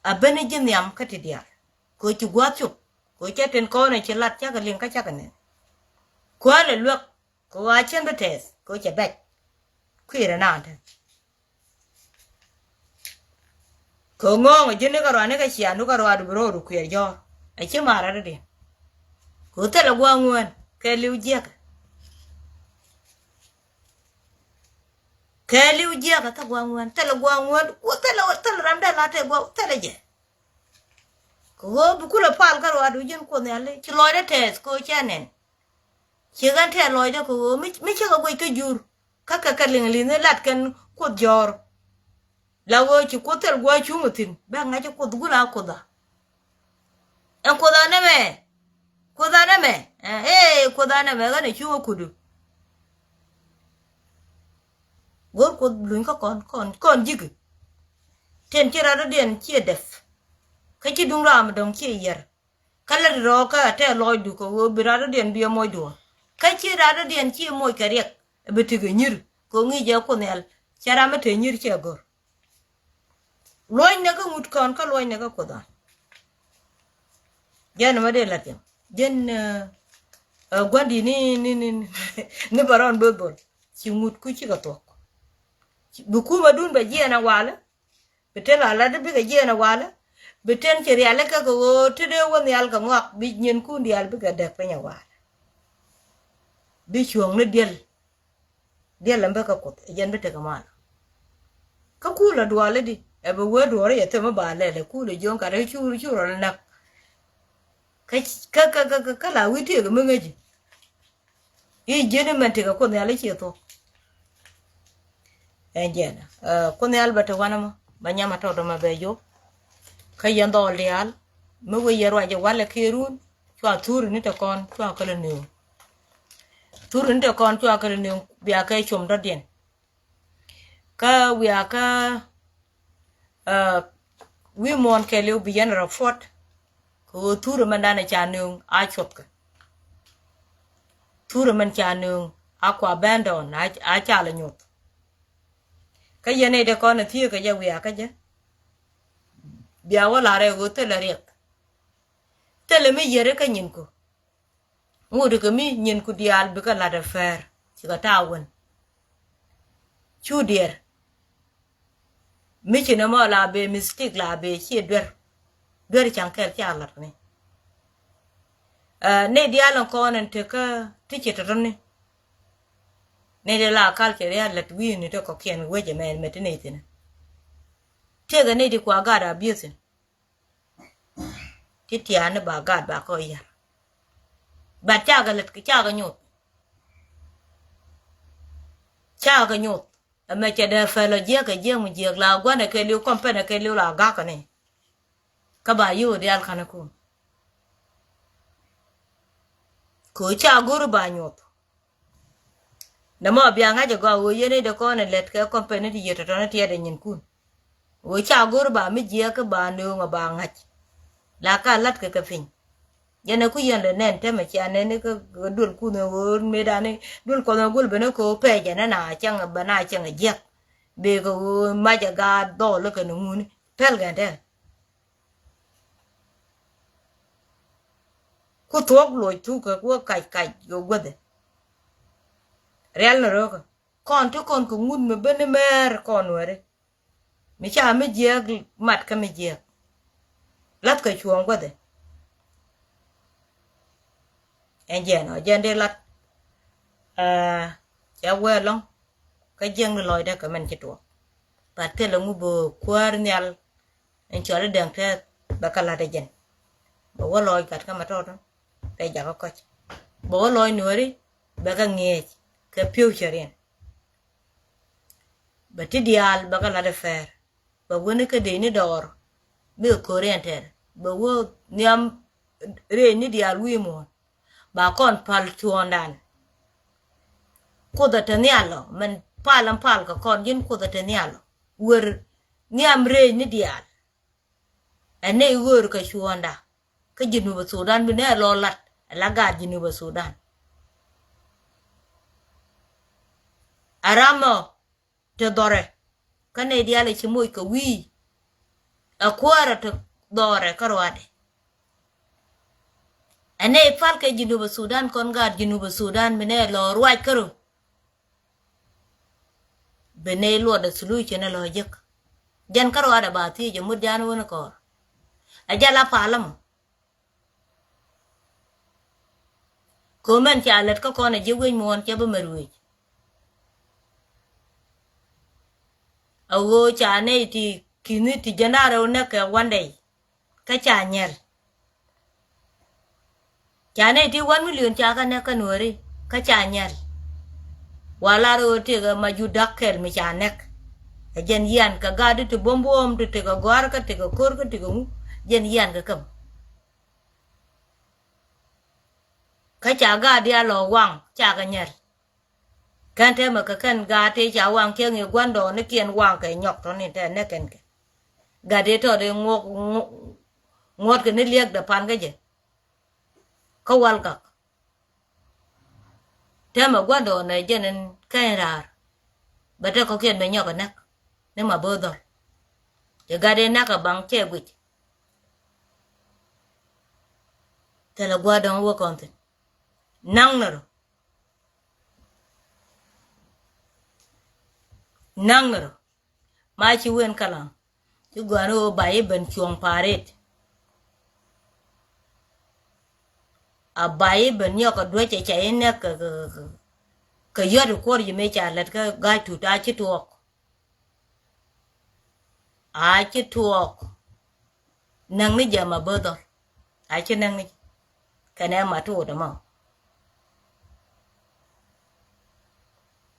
A ben ji̱ nhiam kä ti diaal. Kɛ ɣöö ci gua̱a̱th cop. Kɛ ɣöö cɛ tin kɔn ɛ ci lat cakɛ liŋ kä cakɛ nɛn. Kuäär lɛ luäk. Kɛ ɣöö a cien bi tɛth kɛ ɣöö cɛ bɛc. Kui̱rɛ naan te. Kɛ ɣöö ŋɔ̱ɔ̱ŋ ji̱n ni kɛ ruaani kɛ ciaŋdu kɛ ruaadu bi ro̱o̱du kuiɛr jɔ̱ɔ̱r. A ci ma̱a̱r rɛ̈t rɛ̈diɛn. Kɛ ɣöö thilɛ gua̱a̱ŋ ŋuään kɛ li̱w jiäkä. Kɛ li̱w jiäkä thilɛ gua̱a̱ŋ ŋuään thilɛ gua̱a̱ŋ ŋuään. Thilɛ, thilɛ ram dee la tëë gua̱a̱ŋ thilɛ jɛ. Kɛ ɣöö bi kulɛ pal kä ruaadu ji̱n Kuoth Nhial i̱ ci lɔcdä tɛɛth kɛ ɣöö cɛ nɛn. Ci ɣän tɛɛth lɔcdä kɛ ɣöö mi, mi cikɛ guic kä jur. Kä kɛ kɛ liŋ li̱nh i̱ lat kɛn Kuoth jɔ̱ɔ̱r. La ɣöö ci Kuoth thil gua̱a̱c cuŋ ɛ thi̱n bɛ ŋa̱c i̱ Kuoth gula Kuoth a. Ɛn Kuoth a nɛmɛ. Kuoth a nɛmɛ. Ee, Kuoth a nɛmɛ ɣän ɛ cuŋ ɛ kudu. Go̱r Kuoth luny kä kɔn, kɔn, kɔn ji̱ki. Tin ci rat dɔ̱diɛn ciɛ dɛp. Kä ci duŋ ram dɔ̱ŋ ciɛ yɛr. Kä lät rɔɔkä a tɛɛth lɔcdu kɛ ɣöö bi rat dɔ̱diɛn bi ɛ moc duɔ̱ɔ̱r. Kä ci rat dɔ̱diɛn ciɛ moc kɛ riɛk. Ɛ bi tekɛ nyir kɛ ɣöö ŋi̱i̱c ɛ Kuoth Nhial. Cɛ ram mi te nyir cɛ go̱r. Luɔ̱cnɛ kä ŋut kɔn kä luɔ̱cnɛ kä Kuoth ɣɔn. Jɛn ɛmɛ dee la̱t yɛm. Jɛn, ɛ, ɛ, gua̱ndi̱t ni, ni, ni, ni bɛ rɔn beth bol. Ci ŋut ku cikɛ thuɔ̱k. Bi kumɛdun bɛ jiɛɛn ɛ walɛ. Bi te la lat bikɛ jiɛɛn ɛ walɛ. Bi ten ci rialikä kɛ ɣöö te dee wä nhial kɛ ŋɔak bi nyinkun diaal bikɛ däk piny ɛ walɛ. Bi cuɔ̱ɔ̱ŋni diɛl. Diɛl ɛn bä kä Kuoth ɛ jɛn bi tekɛ mal. Kä kulɛ duɔl i̱di ɛ bɛ wee duɔl i̱ ɛ thɛm i̱ ba lɛl ɛ kulɛ jiɔ̱ɔ̱ŋ kat i̱ cur cur ɔl näk. Kä, kä, kä, kä, kä la wi̱i̱ tiek mi ŋäci. I̱ ji̱n i̱ mɛn tekɛ Kuoth Nhial i̱ ciɛ thuɔ̱k. Ɛn jɛn, ɛ, Kuoth Nhial bɛ te wanɛ mɔ bɛ nyam a tɔt ɛmɛ bɛ jok. Kä yɛn dhɔl diaal mi wee yɛ ruac ɛ walɛ kiɛ run cua thuri ni te kɔn cua kälɛ nööŋ. Thuri ni te kɔn cua kälɛ nööŋ bia kɛ com dɔ̱diɛn. Kä wiakä, ɛ, wi̱i̱ muɔ̱ɔ̱n kɛɛliw bi yɛn rɔ puɔt. Kɛ ɣöö thurɛ mɛn danɛ ca nööŋ a cuɔthkɛ. Thurɛ mɛn ca nööŋ a kua bɛn dɔɔn a, a ca lɛ nyuɔth. Kä yɛn nɛy dee kɔn ɛ thieekä jɛ wiakä jɛ. Bia wä la̱rɛ ɣöö thilɛ riɛk. Thilɛ mi yiëri kä nyinku. Ŋut kɛ mi nyinku diaal bikɛ la̱t ɛ pɛr cikɛ ta̱a̱ wän. Cu diɛr. Mi ci nɛmɔ la bee mistake la bee ciɛ duer. Duer ca̱ŋ kɛl ca la̱t ni. Ɛ, nɛy diaal in kɔn in tekä ti ci tɔ̱tɔ̱ni. Nɛy di la kal cɛ rial lät wi̱i̱ni ti kɔ̱kiɛn wecɛ mɛ mɛ ti nɛy thi̱n. Tëëkɛ nɛy di kua gaat a bi̱i̱thin. Ti tiaani ba gaat ba kɔ yar. Bat cakɛ lät cakɛ nyuth. Cakɛ nyuth. Ɛmɛ cɛ dee pɛl ɔ jiɛk kɛ jiɛk mi jiɛk la gua̱n ɛ kɛ liw kɔm pɛn ɛ kɛ liw la gak kɛ ni. Kä ba yiw diaal ka̱n ɛ kun. Kɛ ca go̱ri ba nyuth. Nɛmɔ bia ŋa̱c ɛ gɔaa ɣöö yɛn i̱ dee kɔn ɛ lät kɛ kɔm pɛn i̱ ti yiëë tɔ̱tɔ̱ni tiɛɛt ɛ nyinkun. Ɣöö ca go̱r ba mi jiɛɛk kä ba nööŋ ɛ ba ŋa̱c. La ka la̱tkɛ kɛ piny. Jɛn ɛ ku yɛn lɛ nɛn tɛmɛ cia nɛn i̱ kä duel kunh ɛ ɣöö mëëdan i̱ duel kɔn ɛ go̱l ben i̱ kä pɛɛcɛ nɛn a cäŋ ɛ ben a cäŋ ɛ jiɛk. Bëë kɛ ɣöö mac ɛ gaat dhɔɔl i̱ kɛ ni ŋuni pɛl kɛn tɛn. Ku thuɔ̱k luɔc thuk kɛ wä kac kac kɛ guäthɛ. Rial ni röökä kɔn ti kɔn kɛ ŋut mi ben ni mɛɛr kɔn weri. Mi ca mi jiɛɛk mat kä mi jiɛɛk. Lath kɛ cuɔ̱ɔ̱ŋ guäthɛ. Ɛn jiɛn ɔ jiɛn dee lat. Aa, cɛ wee lɔ̱ŋ kä jiɛŋ ni lɔcdä kɛ mɛn ci tuɔɔk. Bat thilɛ ŋu bä kuäär nhial. Ɛn cɔal i̱ dɛŋ tɛth bɛ kä la̱t ɛ jɛn. Bɛ wä lɔɔc gat kä mɛ tɔɔtɔ bɛ jakä kɔc. Bɛ wä lɔɔc nuääri bɛ kä ŋi̱eec kɛ pi̱w cɛ riɛn. Bɛ ti diaal bɛ kä la̱t ɛ pɛɛr. Bɛ wäni kä dee ni dɔɔr bikɛ ko̱r riɛn tɛr. Bɛ wä nhiam rëëc ni diaal wi̱i̱ muɔ̱ɔ̱n. Ba kɔn pal cuɔ̱ɔ̱ŋdan. Kuoth ɛ te nhial ɔ mɛn pal ɛn pal kɛ kɔn ji̱n Kuoth ɛ te nhial ɔ. Wer nhiam rëëc ni diaal. Ɛ nɛy ɣöör kɛ cuɔ̱ɔ̱ŋda kä Jinubä Thudan bi nɛ lɔ lat ɛ la gaat Jinubä Thudan. Ɛ ram ɔ te dhɔrɛ kä nɛy diaal ɛ ci moc kɛ wi̱i̱. Ɛ kuäärä te dhɔrɛ kä ruaadɛ. Ɛ nɛy pal kɛ Jinubä Thudan kɔn gaat Jinubä Thudan bi nɛ lɔ ruac kärö. Bi nɛy luɔtdɛ thului cɛ nɛ lɔ jek. Jɛn kä ruaadɛ ba thiec ɛ mut jan wen kɔɔr. Ɛ jɛ la pal ɛmɔ. Kɛ ɣöö mɛn ca lät kä kɔn ɛ ji̱ wec muɔ̱ɔ̱n cɛ bi mɛr wec. A ɣöö ca nɛy ti ki̱ni ti jɛn da̱ŋ rɛw näk kɛ one day. Kä ca nyɛl. Ca nɛy ti one million ca kɛ näk kä Nuääri kä ca nyɛl. Wa lar ɣöö tëëkɛ Majur Dak Kɛl mi ca näk. Ɛ jɛn yian kɛ gat ti buɔ̱m buɔ̱ɔ̱m ti tëëkɛ gɔ̱a̱r kä tëëkɛ ko̱r kä tëëkɛ ŋu. Jɛn yian kɛ käm. Kä ca gat diaal lɔ waŋ ca kɛ nyɛl. Kɛn tɛmɛ kɛ kɛn gaat tëë ca waŋ cieŋ i̱ gua̱ndɔɔŋnikiɛn waŋ kɛ nyɔk tɔ̱ni tɛ nɛ kɛn kɛ. Gat i̱ tɔt i̱ ŋuɔk ŋuɔt kɛ ni liɛk dɛ pan kä jɛ. Kä wal gak. Tɛmɛ gua̱ndɔɔŋ nɛ jɛn in kɛn raar. Bɛ tɛ kɔkiɛn bɛ nyɔk ɛ näk ni ma bo̱o̱th dhɔl. Cɛ gat i̱ näk ɛ baŋ cɛ guic. Thilɛ gua̱dɔ̱ŋ wä kɔn thi̱n. Naŋ ni rɔ. Naŋ ni rɔ. Ma ci wen kalaŋ. Ci gɔ̱a̱n ɣöö ba i̱ ben cuɔ̱ŋ pa̱a̱r ret. A ba i̱ ben nyɔk kɛ duäc cɛ ca i̱ nɛk kɛ, kɛ, kɛ, kɛ yɔ̱t i̱ kuɔr ji̱ mëë ca lät kä ga̱a̱c tut a ci tuɔɔk. A ci tuɔɔk. Näk ni jɛ ma bo̱o̱th dhɔl. A ci näk ni jɛ. Kɛnɛ ma tuut ɛmɔ.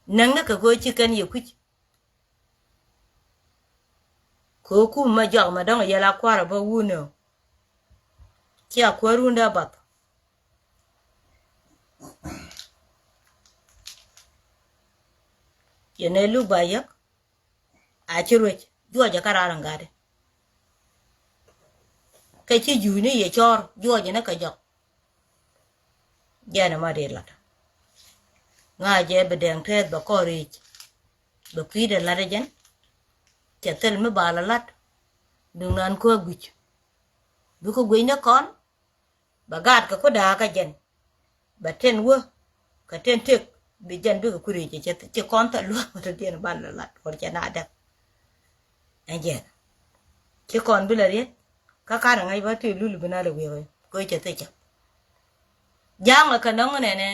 Näk ni kɛ kɛ ɣöö ci kɛn yɛ kui̱c. Kɛ ɣöö kum ma jɔak ma dɔ̱ŋ yɛl a kua̱r ɛ bä wun ɛ ɣöö. Ci a kuäär rundɛ bath. Yɛn ɛ luk ba yäk. A ci ruec juɔcɛ kä raar in gatdɛ. Kɛ ci juucni yɛ cɔɔr juɔcɛ ni kɛ jɔk. Jɛn ɛmɔ dee lat. Ŋa̱cɛ bi dɛŋ tɛth bɛ kɔr ric. Bɛ kui̱dɛ lat ɛ jɛn. Cɛ thil mi bal ɛ lat. Duŋ nan kuäär guic. Bikɛ guic ni kɔn. Bɛ gaat kɛ ku da̱a̱kä jɛn. Bɛ ten wä kɛ ten tëk bi jɛn bikɛ ku ric cɛ ci kɔn thil luäk bɛ te diɛn ban lɛ lat wä cɛ na däk. Ɛn jɛn ci kɔn bi lɛ riet kä kan ɛ ŋa̱c bä ti lul bi na lɛ wi̱i̱ kɛ cɛ thil cɛ. Ja̱a̱ŋ ɛ kɛ nɔŋ nɛnɛ.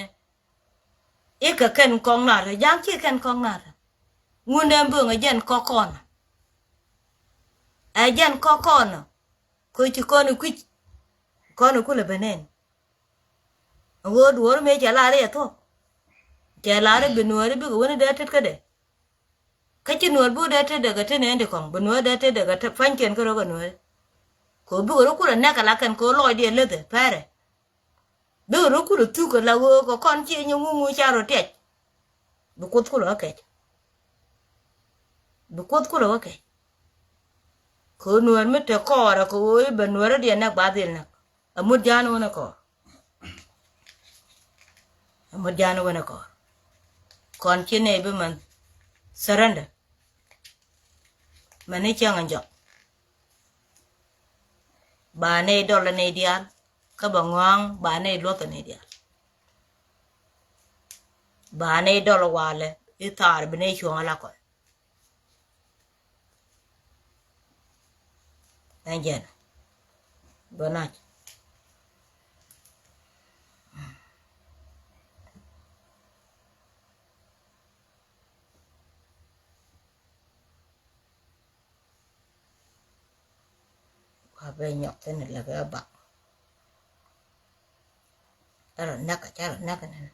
I̱ kɛ kɛn kɔŋ na̱a̱tɔ ja̱a̱ŋ ci kɛn kɔŋ na̱a̱tɔ. Ŋun dee böŋ ɛ jɛn kɔk kɔn. Ɛ jɛn kɔk kɔn. Kö ci kɔn i̱ kui̱c kɔn i̱ kulɛ ben nɛn. Ɣöö duɔ̱ɔ̱r mëë cɛ lar i̱ ɛ thuɔ̱k. Cɛ lar i̱ bi nuääri bikɛ wen i̱ dee tet kädɛ. Kä ci nuäär bi wä dee tetdɛ kɛ te nɛɛni ti kɔ̱ŋ bi nuäär dee tetdɛ kɛ te pa̱nykiɛn kä rɔ kɛ nuäär. Kɛ ɣöö bikɛ rɔ kulɛ nɛk kɛ la kɛn kɛ ɣöö lɔcdiɛn läthɛ pɛrɛ. Bikɛ rɔ kulɛ thuk kɛ la ɣöö kɛ kɔn ci nyɛ ŋuŋu ca rɔ tiɛc. Bi kuoth kulɛ wä kɛc. Bi kuoth kulɛ wä kɛc. Kɛ ɣöö nuäär mi te kɔɔrɛ kɛ ɣöö i̱ bɛ nuäärä diɛn nɛk ba dhil nɛk. Ɛ mut ja̱a̱n ɣän ɛ kɔɔr. Ɛ mut ja̱a̱n ɣän ɛ kɔɔr. Kɔn ci nɛy bi mɛn surrender. Mɛn ni cäŋ ɛ jɔk. Ba nɛy dɔl ɛ nɛy diaal kä ba ŋɔ̱a̱ŋ ba nɛy luɔth ɛ nɛy diaal. Ba nɛy dɔl ɛ walɛ i̱ thaar bi nɛy cuɔ̱ŋ ala kɔn. Ɛn jɛn bä nac. Wa bɛ nyɔk thin lɛ bɛ bak. Ca rɔ näk, ca rɔ näk nɛn.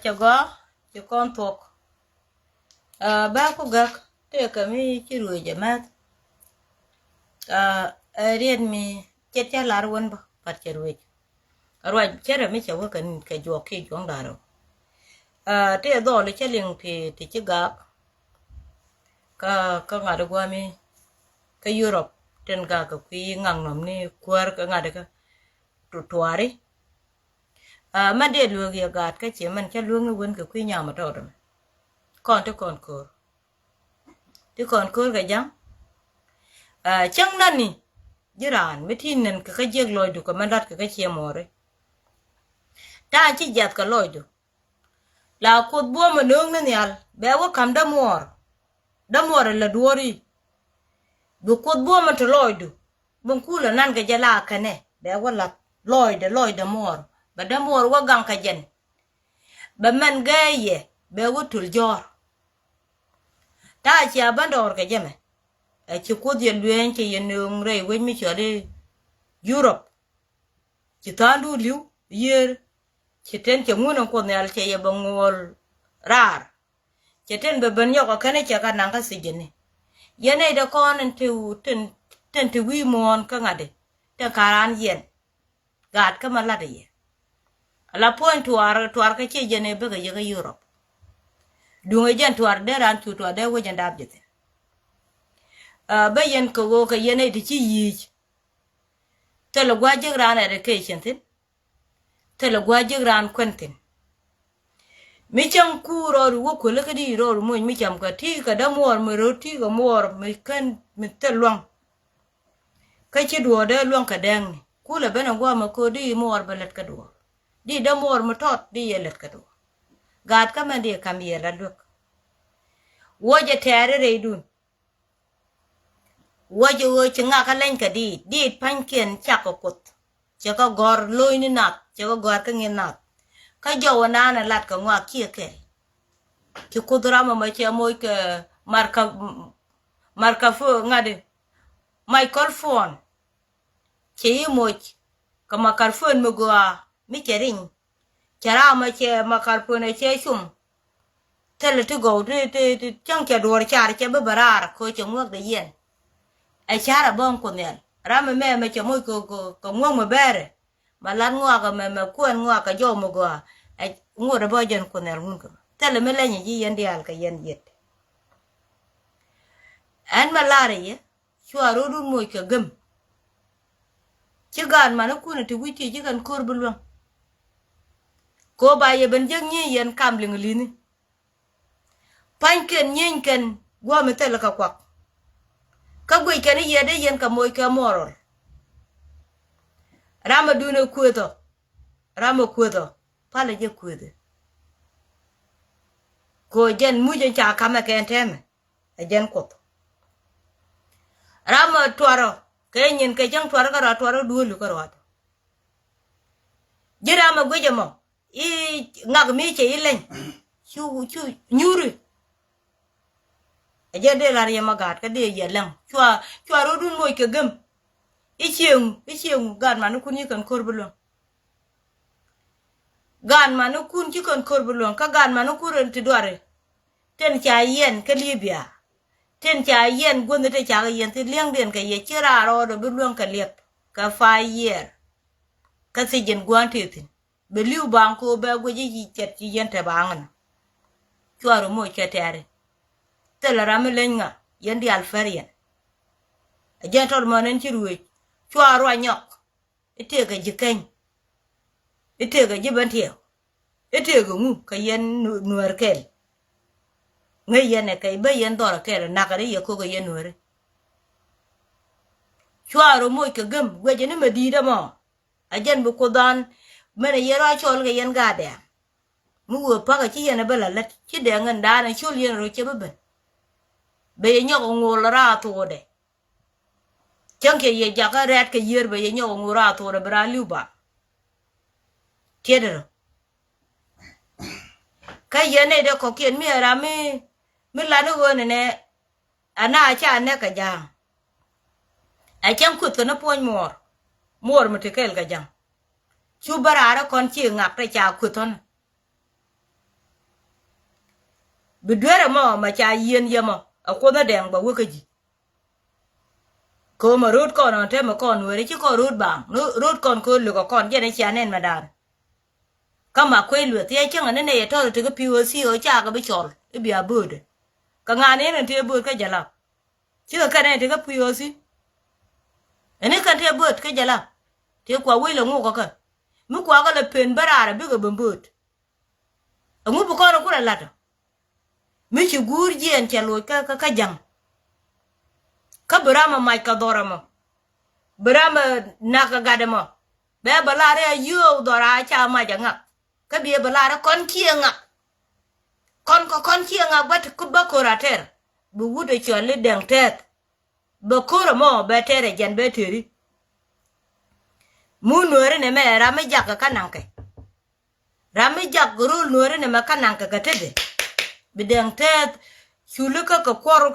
Cɛ gɔaa, cɛ kɔn thuɔ̱k. Bä ku gäk tëëkɛ mi ci ruëëc ɛ mɛth. Ɛ riet mi ce̱t cä lar wän bä pat cɛ ruëëc. Ruac cärɛ mi cɛ wä kɛ juɔk ki juɔ̱ŋ da̱rä. Tëë dhɔl cä liŋ ti ti ci gak. Kä kä ŋa̱t guami kä Europe tin gak kɛ kui̱ ŋaŋ nɔm ni kuäär kä ŋa̱t kä tuari. Mɛ dee luek yɛ gaat kä ciɛ mɛn cä luek ni wen kɛ kui̱ nyam a tɔɔt mɛ. Kɔn ti kɔn ko̱r ti kɔn ko̱r kɛ ja̱ŋ. Cäŋ nani ji̱ raan mi ti nɛn kɛ kä jiɛk lɔcdu kɛ mɛ lat kɛ kä ciɛ mɔɔri. Ta̱a̱ ci jiath kɛ lɔcdu. La Kuoth buɔ̱mɛ nööŋ ni nhial bɛ wä ka̱m dämuɔɔr. Dämuɔɔr ɛ la duɔ̱ɔ̱ri. Bi Kuoth buɔ̱mɛ ti lɔcdu. Bin kulɛ nan kɛ jɛ la kɛnɛ bɛ wä lath lɔcdɛ lɔcdɛ muɔɔr bɛ dämuɔɔr wä gaŋ kɛ jɛn. Bɛ mɛn gɛɛ yɛ bɛ wä tul jɔ̱ɔ̱r. Ta̱a̱ cia bä dɔɔr kɛ jɛ mɛ. Ɛ ci Kuoth yɛ lueeny cɛ yɛ nööŋ rɛy wec mi cɔl i̱ Europe. Ci tha̱a̱ŋdu li̱w yiër. Ci ten cɛ ŋun in Kuoth Nhial cɛ yɛ bɛ ŋuɔl raar. Cɛ ten bɛ ben nyɔk ɛ kɛn cɛ ka naŋ kä thiec jɛ ni. Yɛn nɛy dee kɔn in ti tin ti wi̱i̱ muɔ̱ɔ̱n kä ŋa̱t di tin ka̱n raan yɛn. Gaat kä ma lat yɛ. Ala puɔ̱ny tuaar tuaar kä ciec jɛ ni bekɛ yɛ kä Europe. Duŋ ɛ jɛn tuaar dee raan cu tuaar dee wec in dap jɛ thin. Bä yɛn kɛ ɣöö kɛ yɛn nɛy ti ci yi̱i̱c. Thilɛ gua̱a̱c jiäk raan education thin. Thilɛ gua̱a̱c jiäk raan kuɛn thin. Mi cäŋ ku rɔɔdu wä kuäli kä di rɔɔdu moc mi cam kä ti kɛ dämuɔɔr mi ro̱o̱t ti kɛ muɔɔr mi kän mi thil luaŋ. Kä ci duɔɔr dee luäŋ kɛ dɛɛŋni kulɛ ben ɛ gua̱a̱ mɛ ko̱o̱r di muɔɔr bɛ lät kä duɔɔr. Di dämuɔɔr mi tɔt di yɛ lät kä duɔɔr. Gaat kä mɛn di kam yɛ la luäk. Wuɔcɛ tɛɛri rɛydun. Wä jɛ ɣöö ci ŋakä leny kɛ diit diit pa̱nykiɛn cak kɛ Kuoth. Cɛ kɛ gɔ̱r lo̱cni nath cɛ kɛ gɔ̱r kä ŋi̱n nath. Kä jɔwä naan ɛ lat kɛ ŋɔak ciɛ kɛɛl. Ci Kuoth ram ɛmɔ cɛ moc kɛ Marka, marka phone ŋa̱di, microphone. Cɛ i̱ moc kɛ microphone mi gɔaa mi cɛ riny. Cɛ ram ɛ cɛ microphone ɛ cɛ cum. Thilɛ ti gɔw ti, ti, ti cäŋ cɛ duɔ̱ɔ̱r car cɛ bi bɛ raar kɛ cɛ ŋuäk dee yɛn. Ɛ car ɛ bä ŋ Kuoth Nhial. Ram ɛmɛ mɛ cɛ moc kɛ, kɛ, kɛ ŋuäk mi bɛɛrɛ. Ma lat ŋɔak ɛmɛ, mɛ kuɛn ŋɔak kɛ jɔw mi gɔaa. Ɛ ŋot ɛ bä jɛn Kuoth Nhial ŋun kɛ. Thilɛ mi lɛny ɛ ji̱ yɛn diaal kɛ yɛn yet. Ɛn mɛ lar ɛ yɛ. Cua rot wut moc kɛ gem. Ci gaat manikun ti wi̱c ti ci kɛn ko̱r bi luäŋ. Ko ba yɛ ben jek nyieny yɛn kam liŋ li̱ni. Pa̱nykɛn nyienykɛn guɔ̱mi thilɛ kɛ kuak. Kä guickɛn i̱ yɛ dee yɛn kɛ moc kɛ muɔrɔl. Ram ɛ duun ɛ kueethɔ. Ram ɛ kueethɔ. Palɛ jɛ kueethɛ. Ko jɛn muc ɛn ca kamɛ kɛn tɛmɛ. Ɛ jɛn Kuoth. Ram ɛ tuarɔ kɛ nyin kɛ cäŋ tuarɔ kärɔa tuarɔ duɔli kärɔa. Ji̱ ram ɛ guic ɛmɔ i̱ ŋak mi cɛ i̱ leny. Cu, cu nyuri. Ɛ jɛ dee lar yɛ ma gaat kä dee yɛ lɛŋ. Cua, cua rot wun moc kɛ gem. I̱ cieŋ, i̱ cieŋ gaat manikun ci kɛn ko̱r bi luäŋ. Gaat manikun ci kɛn ko̱r bi luäŋ kä gaat manikun ren ti duari. Tin ca yiɛn kä Libya. Tin ca yiɛn guänh ti cakɛ yiɛn thi li̱eŋdiɛn kɛ yɛ ci raar rɔɔdɛ bi luäŋ kɛ liɛp kɛ five year. Kä thiec jɛn gua̱a̱n tëë thi̱n bɛ li̱w baŋ ko̱ bɛ guic i̱ ci cɛt ci yɛn te baŋ ɛn. Cua rɔ moc kɛ tɛ̈ri. Thilɛ ram mi leny ŋa yɛn diaal pɛr yɛn. Ɛ jɛn tɔt mɔn ɛn ci ruëëc. Cua ruac nyɔk. I̱ tëëkɛ ji̱ keny. I̱ tëëkɛ ji̱ ben tiɛɛk. I̱ tëëkɛ ŋu kɛ yɛn nu-, nuäär kɛl. Ŋäc yɛn ɛ kɛc bä yɛn dhɔrɛ kɛl nakä ri yɛ ko̱k ɛ yɛn nuääri. Cua rɔ moc kɛ gem guɛcɛ ni mɛ di̱i̱t ɛmɔ. A jɛn bi Kuoth dhan mɛn ɛ yɛn rɔ cɔl kɛ yɛn gaatdɛ. Mi wee pa̱kä ci yɛn ɛ bä la lät ci dɛŋ ɛn daanɛ col yɛn rɔ cɛ bä ben. Bɛ yɛ nyɔk ɛ ŋo̱o̱l raar thuɔɔdɛ. Cäŋ kɛ yɛ jakä rɛ̈t kɛ yiër bɛ yɛ nyɔk ŋuur a thorɛ bi raan li̱w ba. Tiɛt rɔ. Kä yɛn nɛy dee kɔ̱kiɛn mi ɛ ram mi, mi lan ni ɣöö nɛnɛ. Ana ca nɛk kɛ ja̱a̱ŋ. Ɛ cäŋ kueth kɛ ni puɔ̱ny muɔɔr. Muɔɔr mi ti kɛɛl kɛ ja̱ŋ. Cu bä raarä kɔn ci ŋak te ca kueth ɣän. Bi duer ɛmɔ mɛ ca yieen yɛmɔ ɛ Kuoth ni dɛŋ bɛ wä kä ji̱. Ko̱o̱mɛ ro̱o̱t kɔn ɔn tɛmɛ kɔn weri ci kɔn ro̱o̱t baaŋ ro̱o̱t kɔn ko̱o̱t lukɛ kɔn jɛn i̱ cia nɛn mɛ da̱a̱n. Kä ma kuec lueth thiec cäŋɛ ni nɛy ɛ tɔt ɛ tekä P O C ɔ cakɛ bi cɔl i̱ bia böödɛ. Kɛ ŋa̱a̱n in ɛn tëë bööt kä jɛ lap. Cikɛ kɛn ɛn tekä P O C. Ɛn i̱ kɛn tëë bööt kä jɛ lap. Tëë kua wec lɛ ŋuk kä kɛ mi kua kɛ lɛ pen bä raar ɛ bikɛ ben bööt. Ɛŋu bi kɔn ɛ kulɛ la̱t ɔ? Mi ci guur jiɛɛn cɛ loc kä, kä, kä ja̱ŋ. Kä bi ram ɛ mac kɛ dhɔr ɛmɔ. Bi ram ɛ nak kɛ gat ɛmɔ. Bɛ bɛ lar ɛ yio̱o̱k dhɔr a ca mac ɛ ŋak. Kä bi ɛ bɛ lar ɛ kɔn ciɛ ŋak. Kɔn kɛ kɔn ciɛ ŋak bä ti bä ko̱r a tɛr. Bi wut ɛ cɔl i̱ dɛŋ tɛth. Bɛ ko̱r ɛmɔ bɛ tɛr ɛ jɛn bɛ teri. Mu nuääri nɛ mɛ ram mi jakä kä naŋkɛ. Ram mi jak ro̱l nuääri nɛ mɛ kä naŋkɛ kɛ tetdɛ. Bi dɛŋ tɛth culi kä kɛ kuɔr kɛ